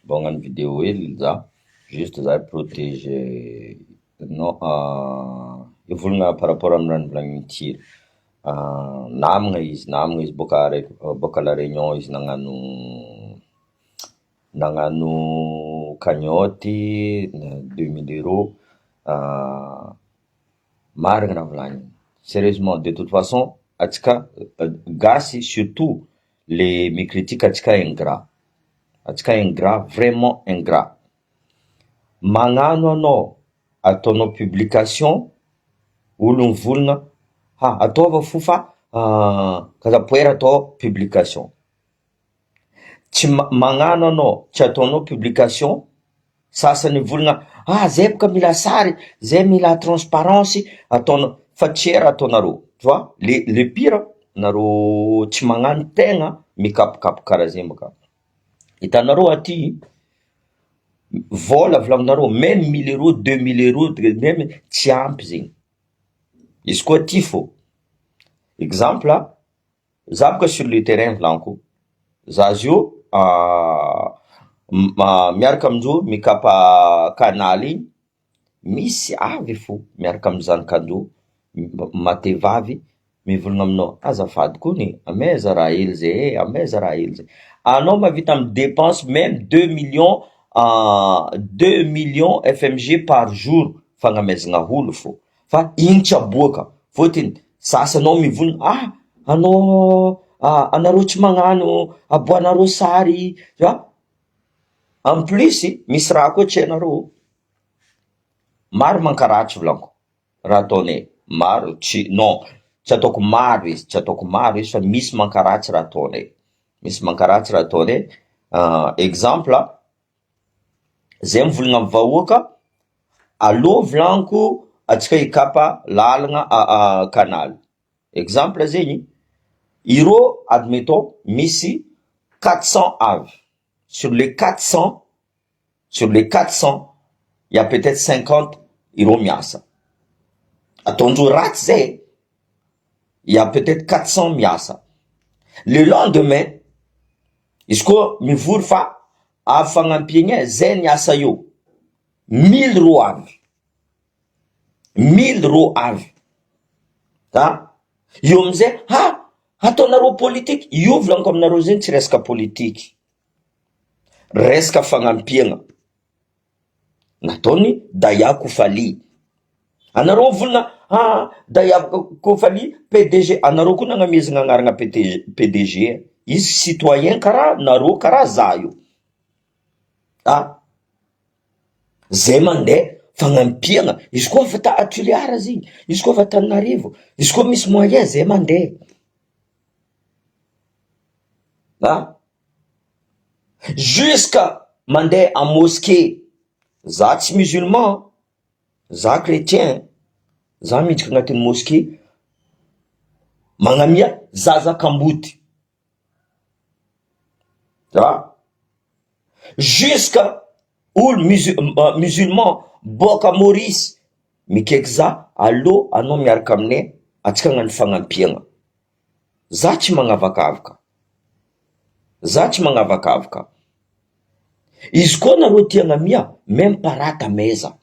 Mbô hagnano vidéo hely za, juste za hi-protege non hivolagna par rapport amy raha nivolagnin'i Tsiry, namagna izy, namagna izy bôka araiky bôka La Réunion izy nagnano nagnano cagnotte 2000 euros, marigny raha volagniny, sérieusement de toute façon atsika gasy surtout le mi-critique atsika ingrat, atsika ingrat vraiment ingrat, magnano anao ataonao publication, olo mivolagna ha ataova fo fa kazapoera atao publication, tsy ma- magnano anao tsy ataonao publication, sasany mivolagna ah zay boka mila sary, zay mila transparence ataonao, fa tsy hay raha ataonareo, tu vois le pire nareo tsy magnano tegna mikapokapoka karaha zegny bôka, hitanareo aty vola volagninareo même 1000 euros, 2000 euros, même tsy ampy zegny, izy koa ty fô, exemple za boka sur le terrain volaniko, za zio miaraka amindreo mikapa canal igny, misy avy fo miaraka amy zanakandreo matevavy mivolagna aminao azafady kony amaiza raha hely zay e, amaiza raha hely zay, anao mahavita mi-dépense même 2 millions, 2 millions FMG par jour fagnamaizana olo fô, fa igny tsy aboaka fôtony sasanao mivolagna ah anao anareo tsy magnano aboahanareo sary a, en plus misy raha koa tsy hainareo, maro mankaratsy volaniko raha ataonay, maro tsy non tsy ataoko maro izy, tsy ataoko maro izy fa misy mankaratsy raha ataonay, misy mankaratsy raha ataonay, exemple zay mivolagna amy vahoaka alô volaniko atsika hikapa lalana canal, exemple zegny irô admettons misy 400 avy, sur les 400, sur les 400 il y a peut-être 50 irô miasa, ataondreo ratsy zay, il y a peut-être 400 miasa, le lendemain izy koa mivory fa avy fagnampiana e zay niasa io 1000 ro avy, 1000 ro avy, a io amizay ha ataonareo politiky io volaniko aminareo zegny tsy resaka politiky, resaka fagnampiana nataony Daya Kofali, anareo mivolagna ah Daya Kofali PDG, anareo koa nagnamezana agnarana PDG PDG izy citoyen karaha nareo karaha za io, ah zay mandeha fagnampiana izy koa avy ta Toliara zegny, izy koa avy Antananarivo, izy koa misy moyen zay mandeha, ah jusqu'à mandeha a mosquée, za tsy musulman, za chrétien, za miditra agnatin'ny mosquée magnamia zaza kamboty, ah jusqu'à olo musu- musulman boaka Maurice mikaiky za alô anao miaraka aminay atsika hagnano fagnampiana, za tsy magnavakavaka, za tsy magnavakavaka, izy koa nareo tia agnamia même parata amaiza,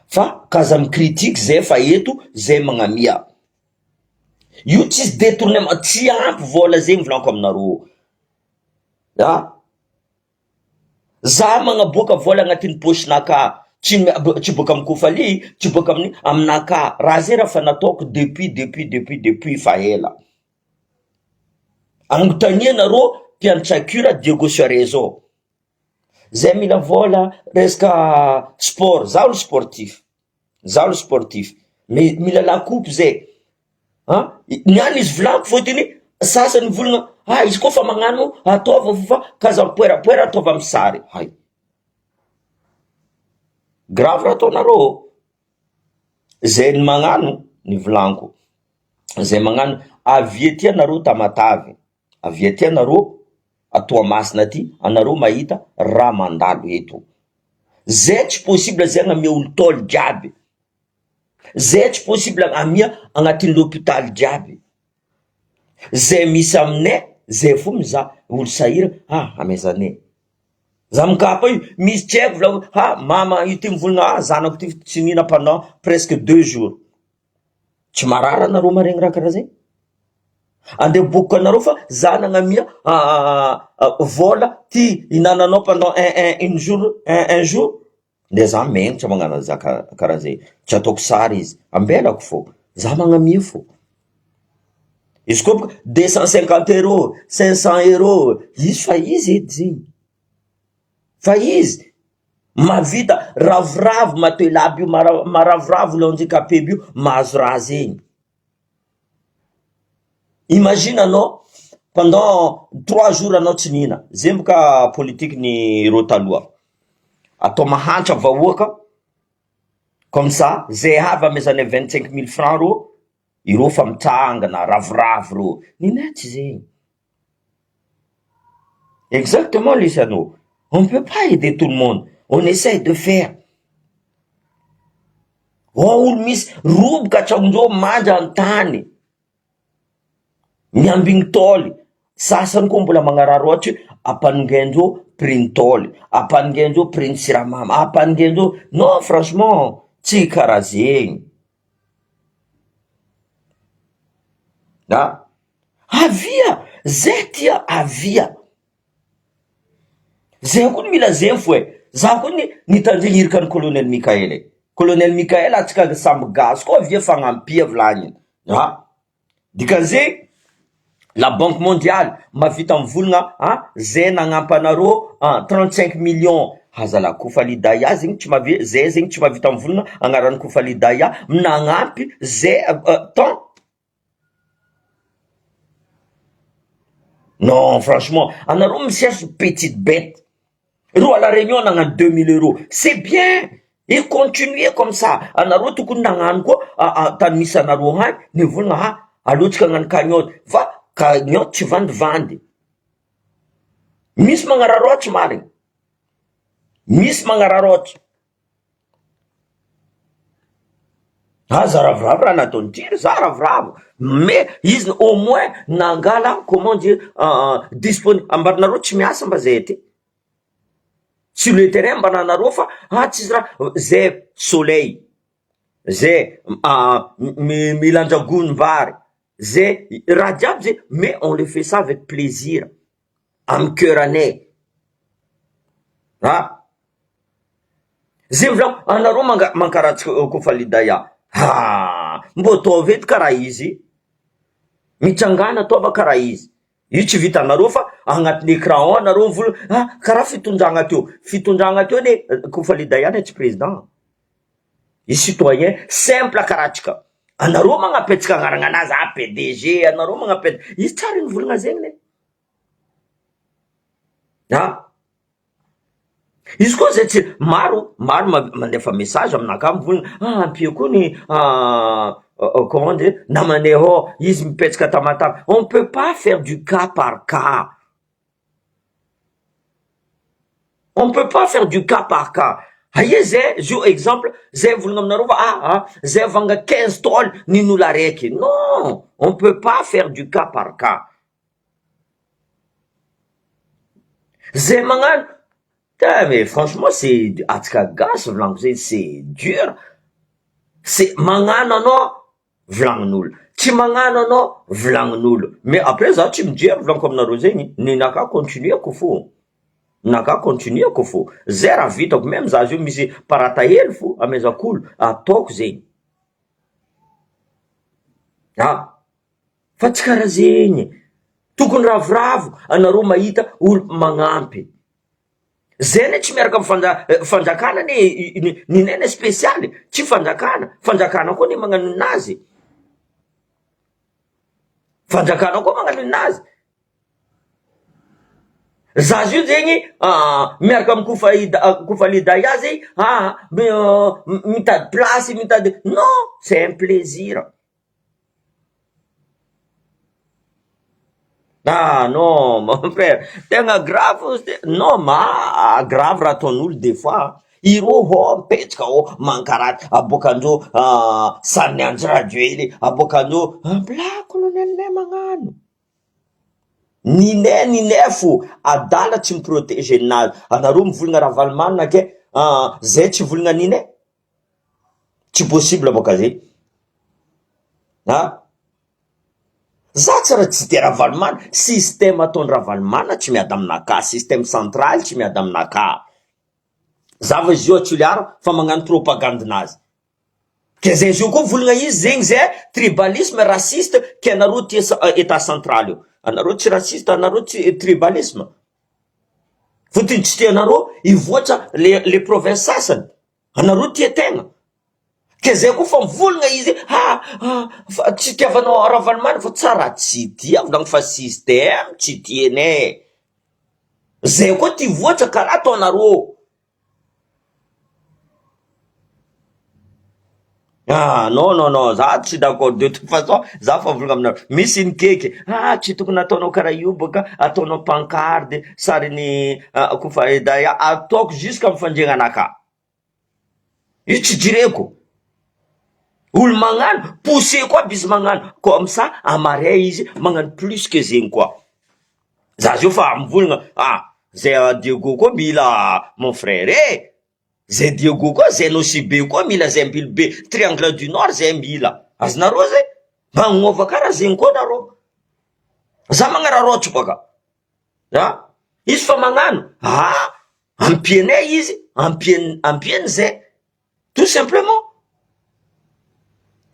fa kaza mi-critique zay fa eto zay magnamia, io tsisy détournement tsy ampy vola zegny volaniko aminareo, ah za magnaboaka vola agnatin'ny poche-naka tsy tsy boaka amy Kofali, tsy boaka amin'ny aminaka, raha zay raha fa nataoko depuis depuis depuis depuis fa ela, anontania nareo mpianatra cure Diego Suarez zao, zay mila vola resaka sport, za olo sportif, za olo sportif, mi- mila la coupe zay, ah niany izy volaniko fôtony sasany mivolagna ah izy koa fa magnano ataova fo fa kaza mipoerapoera ataova amy sary, hay grave raha ataonareo, zay ny magnano ny volaniko, zay magnano avy aty anareo Tamatavy, avy aty anareo a Toamasina aty, anareo mahita raha mandalo eto, zay tsy possible zay agnamia olo tôly jiaby, zay tsy possible amia agnatin'ny l'hôpital jiaby, zay misy aminay zay fo mizaha olo sahira ah amaizanay. Za mikapa io, misy tsy haiko volagno, ha mama io ty mivolagna ah zanako ty tsy nihina pendant presque deux jours, tsy marary anareo maregny raha karaha zay? Andeha aboakiko anareo fa za nagnamia vola ty ihinananao pendant un un une jour un un jour, nde za megnatra magnano zaka karaha zay, tsy ataoko sary izy, ambelako fô, za magnamia fô, izy koa boka 250 euros, 500 euros, izy fa izy edy zegny, fa izy mahavita ravoravo matelas aby io, mara- maravoravo laonjy aby io mahazo raha zegny. Imagine anao pendant 3 jours anao tsy nihina, zay boka politiky ny reo taloha, atao mahantra vahoaka comme ça zay avy amezanay 25 000 francs reo, ireo fa mitsangana ravoravo reo, ninay tsy zegny. Exactement Luciano, on peut pas aider tout le monde, on essaye de faire. Ao olo misy roboka hatramin'izao mandry an-tany, miambigny taoly, sasany koa mbola magnararaotra ampanongaindreo prix ny taoly, ampanongaindreo prix ny siramamy, ampanongaindreo, non franchement tsy karaha zegny. Ah, avia, zay tia avia, zay koa mila zegny fo e, za koa ny nitandregny iraka ny colonel Mikael e, colonel Mikael atsika samby gasy koa avia fagnampia volagniny, ah dikan'izay la banque mondiale mahavita mivolagna ah zay nagnampy anareo 35 millions, azala Kofali Daya zegny tsy mahavi- zay zegny tsy mahavita mivolagna agnaran'ny Kofali Daya nagnampy zay tant. Non franchement anareo mi-cherche petite bête, reo à la réunion nagnano 2000 euros, c'est bien et continuez comme ça, anareo tokony nagnano koa tany misy anareo agny nivolagna ah aleotsika hagnano cagnotte fa cagnotte tsy vandivandy, misy magnararaotra marigny, misy magnararaotra. Aza ravoravo raha nataony ty ry za ravoravo mais izy au moins nangala comment dire disponi- ambarinareo tsy miasa mba zay aty sur le terrain mba nanareo fa ah tsisy raha zay soleil zay milanja gony vary zay raha jiaby zay mais on le fait ça avec plaisir amy cœur anay ah zay volagno anareo manga- mankaratsy Kofali Daya ha mbô ataovy edy karaha izy mitsangana ataova karaha izy io tsy vitanareo fa agnatin'ny écran ao anareo mivola ah karaha fitondragna teo fitondragna teo anie Kofali Daya anie tsy président i citoyen simple karaha antsika anareo magnapetsaka agnarana anazy ah PDG anareo magnapetsaka izy tsara nivolagna zegny ne ah izy koa zay tsy maro maro mandefa message aminakahy mivolagna ah ampio koa ny comment dire namanay ao izy mipetsaka Tamatave on peut pas faire du cas par cas on peut pas faire du cas par cas aia zay zio exemple zay volagna aminareo fa ah ah zay vanga 15 taoly nin'olo araiky non on peut pas faire du cas par cas zay magnano Putain, mais franchement c'est atsika gasy volaniko zay c'est dur c'est magnano anao volagnin'olo tsy magnano anao volagnin'olo mais après za tsy mijery volaniko aminareo zegny ninaka continueko fo naka continueko fo zay raha vitako même za zio misy parata hely fo amezako olo ataoko zegny ah fa tsy karaha zegny tokony ravoravo anareo mahita olo magnampy zay anie tsy miaraka amy fanja- fanjakana anie ninene spesialy tsy fanjakana fanjakana koa anie magnano ninazy fanjakana koa magnano ninazy za zio zegny miaraka amy kofaida Kofalidaya zegny ah mitady place mitady non c'est un plaisir ah non mon frère tegna grave non ma grave raha ataon'olo des fois ireo ho mipetraka ao mankaraty aboakandreo sary Andry Rajoely aboakandreo ambila colonel magnano. Ninay ninay fo adala tsy mi-proteger ninazy anareo mivolagna Ravalomanana ke zay tsy volagna ninay tsy possible boka zay a za tsy raha tsy tia Ravalomanana système ataony Ravalomanana tsy miady aminakahy système central tsy miady aminakahy za va izy io a Toliara fa magnano propagande nazy Ke zay zio koa volagna izy zegny zay tribalisme raciste ke anareo tia etat central io anareo tsy raciste anareo tsy tribalisme fotony tsy tianareo hivoatra le le province sasany anareo tia tegna ke zay koa fa mivolagna izy ha fa tsy tiavanao Ravalomanana fa tsara tsy tia volagno fa système tsy tianay zay koa tia hivoatra karaha ataonareo. Ah non non non za tsy d'accord de toute façon za fa mivolagna aminareo misy ny keky ah tsy tokony ataonao karaha io bôka ataonao pancarte sarin'ny kofa Edaya ataoko jusqu'à amy fandriagnanakahy io tsy jireko olo magnano pousseko aby izy magnano comme ça amaray izy magnano plus que zegny koa. Za zio fa mivolagna ah zay a Diego koa mila mon frère eh! Zay Diego koa zay Nosy be koa mila zay Ambilobe triangle du nord zay mila azonareo zay? Magnova karaha zegny koa nareo za magnararaotro baka ah izy fa magnano ah ampianay izy ampian- ampiany zay tout simplement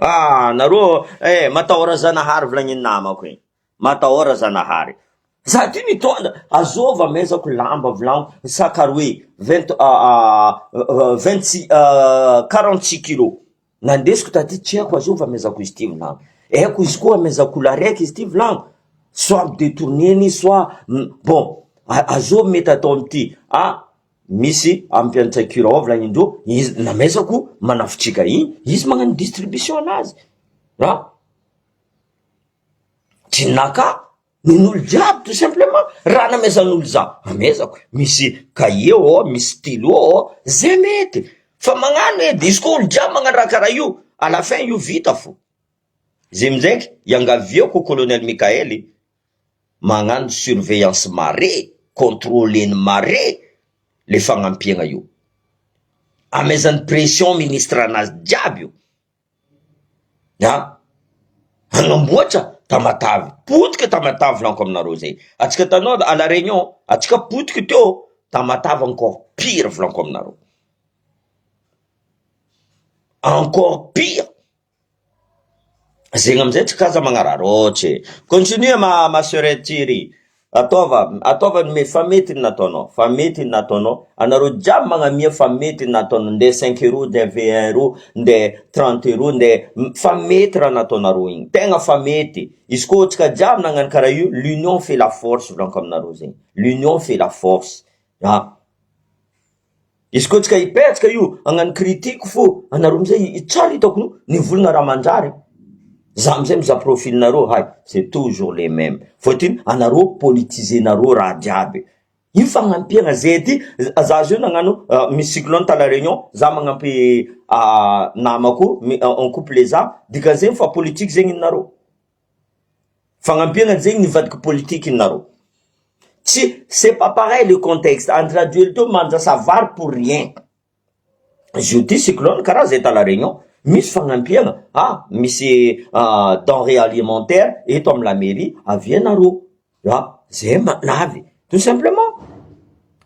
ah nareo eh matahora zanahary volagniny namako igny. Matahora Zanahary. Za ty mitondra, azôva amezako lamba vilagno sac aroe vingt 26 46 kilos nandesiko taty tsy haiko azôva amezako izy ty vilagno, haiko izy koa amezako olo araiky izy ty vilagno soit mi-detourner-ny soit bon azôvy mety atao amity ah misy ampianatra cure ao volagnindreo izy namezako manafotsika igny izy magnano distribution anazy ah. Tsy naka nen'olo jiaby tout simplement, raha namezan'olo za amezako, misy cahier ao, misy stylo ao, zay mety, fa magnano edy, izy koa olo jiaby magnano raha karaha io, à la fin io vita fo, zay aminjaiky iangaviako colonel Mickael magnano surveillance mare, contrôler-ny mare le fagnampiagna io, amezany pression ministre anazy jiaby io. A! Hanamboatra Tamatave, potika Tamatave volaniko aminareo zay, atsika tanora à la réunion atsika potika teo Tamatave encore pire volaniko aminareo, encore pire, zegny amizay tsika aza magnararaotry e, continue ma ma soeur Tsiry, Ataova, ataova ny mety, fa mety ny nataonao, fa mety ny nataonao, anareo jiaby magnamia fa mety ny nataonao, nde cinq euros, nde vingt euros, nde trente euros, nde, fa mety raha nataonareo igny, tegna fa mety, izy koa antsika jiaby nagnano karaha io, l'union fait la force volaniko aminareo zegny, l'union fait la force, ah. Izy koa tsika hipetraka io hagnano critique fô anareo amizay tsary hitako no nivolagna raha manjary za amizay mizaha profil nareo hay c'est toujours les mêmes fôtony anareo politiser nareo raha jiaby io fagnampiagna zay ty za zio nagnano misy cyclone ta la réunion za magnampy namako on coupe les arbres dikan'izegny fa politique zegny ninareo. Fagnampiana zegny nivadika politique nareo. Tsy c'est pas pareil le contexte Andry Rajoely teo mandrasa vary pour rien. Izy io ty cyclone karaha zay ta la réunion misy fagnampiana ah misy denrée alimentaire eto amy la mairie avia nareo ah zay navy tout simplement.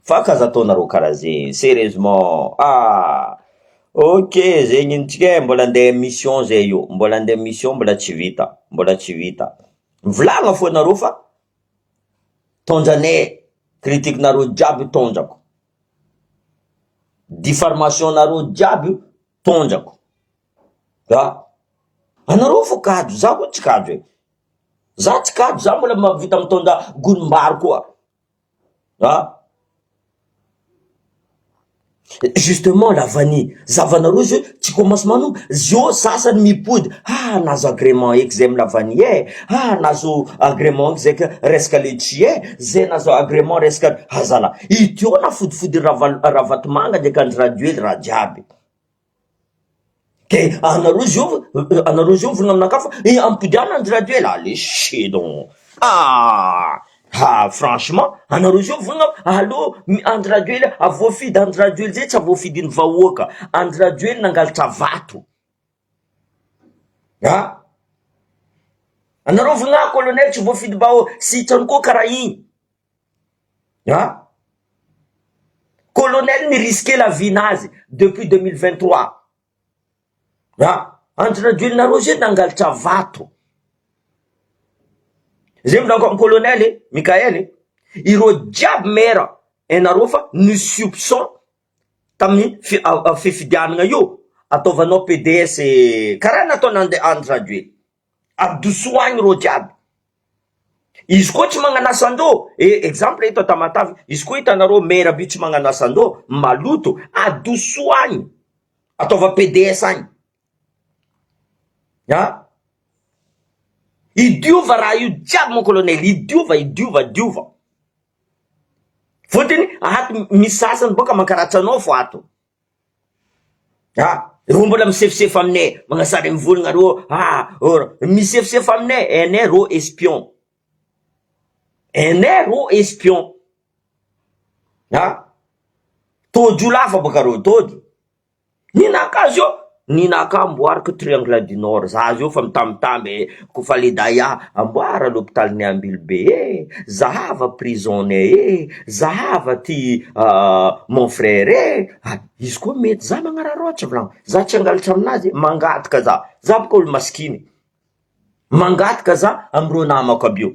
Fa k'aza ataonareo karaha zegny serieusement ah ok zegny intsika e mbola andeha mission zay io mbola andeha mission mbola tsy vita mbola tsy vita mivolagna fo nareo fa tonjanay critique nareo jiaby tonjako diffamation nareo jiaby tonjako a anareo fo kajo za koa tsy kajo e za tsy kajo za mbola mahavita mitondra gonimbary koa. Ah! Justement la vanille, zavanareo zio tsy commence manomboka, zio sasany mipody, ah nahazo agrément eky zay amy la vanille eh, ah nahazo agrément eky zay ka resaka letchi eh, zay nahazo agrément resaka, ah zala, ity nafodifody Raval- Ravatomanga ndraiky Andry Rajoely raha jiaby. Ke anareo zio anareo zio mivolagna aminakahy fa eh ampodiana Andry Rajoely, allez chier donc, ah! Ha franchement anareo zao vonona allo Andry Rajoely avoafidy Andry Rajoely zay tsy avoafidin'ny vahoaka Andry Rajoely nangalatra vato a anareo vonona colonel tsy voafidy bahoaka sitrany koa karaha igny a colonel ni risquer la vie nazy depuis 2023 a Andry Rajoelinareo zay nangalatra vato zay milanko amy colonel e Mikael e ireo jiaby maire hainareo fa ny soupçon tamin'ny fifidianana io ataovanao PDS karaha nataony Andry Rajoely adosoagny reo jiaby izy koa tsy magnano asandreo e exemple eto Tamatave izy koa hitanareo maire aby io tsy magnano asandreo maloto adosoagny ataova PDS agny a idiova raha io jiaby mon colonel idiova idiova diova fotony ato misy sasany boka mankaratsy anao fo ato a reo mbola misefosefo aminay magnasary mivolagna reo a misefosefo aminay ainay reo espion ainay reo espion a tojo lafa baka reo tojo ninaka azy io ninaka amboariko triangle du nord za zio fa mitamitamby kofa le daya amboara l'hôpital-ny Ambilobe e zahava prison-nay e zahava ty mon frère e ah izy koa mety za magnararaotra volagno za tsy angalatra aminazy mangataka za za boka olo masikiny mangataka za amireo namako aby io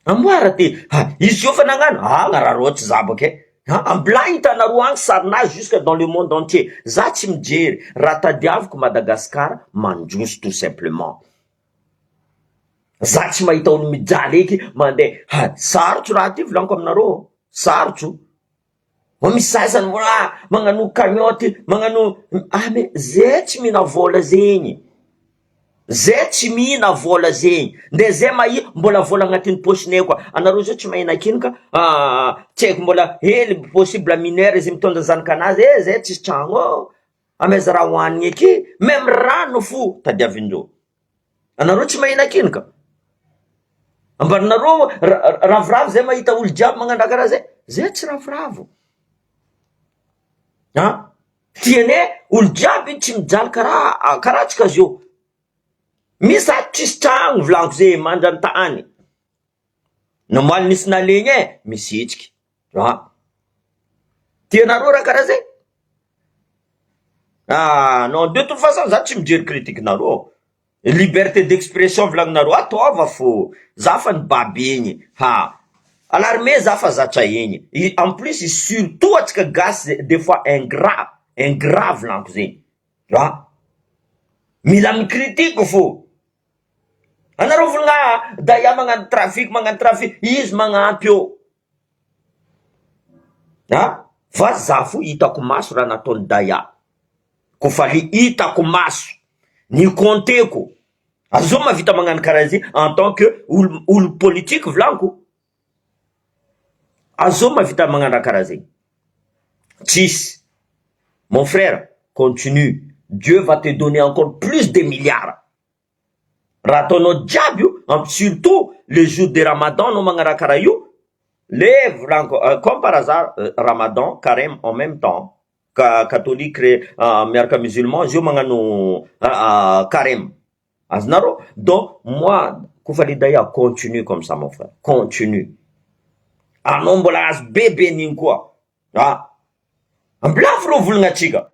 amboara ty ah izy io fa nagnano ah agnararaotra za baka e ambila hitanareo agny sarinazy jusque dans le monde entier za tsy mijery raha tadiaviko Madagasikara mandroso tout simplement za tsy mahita olo mijaly eky mandeha ha sarotro raha ty volaniko aminareo sarotro fa misy sasany mbola magnano cagnotte magnano ah mais zay tsy mihina vola zegny zay tsy mihina vola zegny nde zay mahia mbola vola agnatin'ny posinay koa anareo zao tsy mahina kinika tsy haiko mbola hely possible mineur izy mitondra zanakanazy e zay tsisy tragno ô amaiza raha hoanigny eky même rano fo tadiavindreo anareo tsy mahina kinika ambarinareo ravoravo zay mahita olo jiaby magnano raha karaha zay zay tsy ravoravo a tianay olo jiaby tsy mijaly karaha karaha atsika zio misy ato tsisy tragno volaniko zay mandry amy tany namaly nisy nalegny e misitriky a tianareo raha karaha zay ah non de toute façon za tsy mijery critique-nareo liberté d'expression volagninareo ataova fo za fa nibaby igny ha à l'armée za fa zatra igny en plus surtout atsika gasy des fois ingrat ingrat volaniko zegny a mila micritique fo anareo volagna daia magnano trafic magnano trafic izy magnampy eo a fa za fo hitako maso raha nataony daia kofa le hitako maso ny compteko azo mahavita magnano karaha zay en tant que olo olo politique volaniko azo mahavita magnano raha karaha zegny tsisy mon frère continue Dieu va te donner encore plus de milliards raha ataonao jiaby io surtout le jour de ramadan anao magnano raha karaha io le volaniko comme par hasard ramadan carême en même temps ka catholique miaraka musulman izy io magnano carême azonareo donc moi kofa le daia continue comme ça mon frère continue anao mbola azo bebe an'igny koa a ambilafo reo volagna atsika.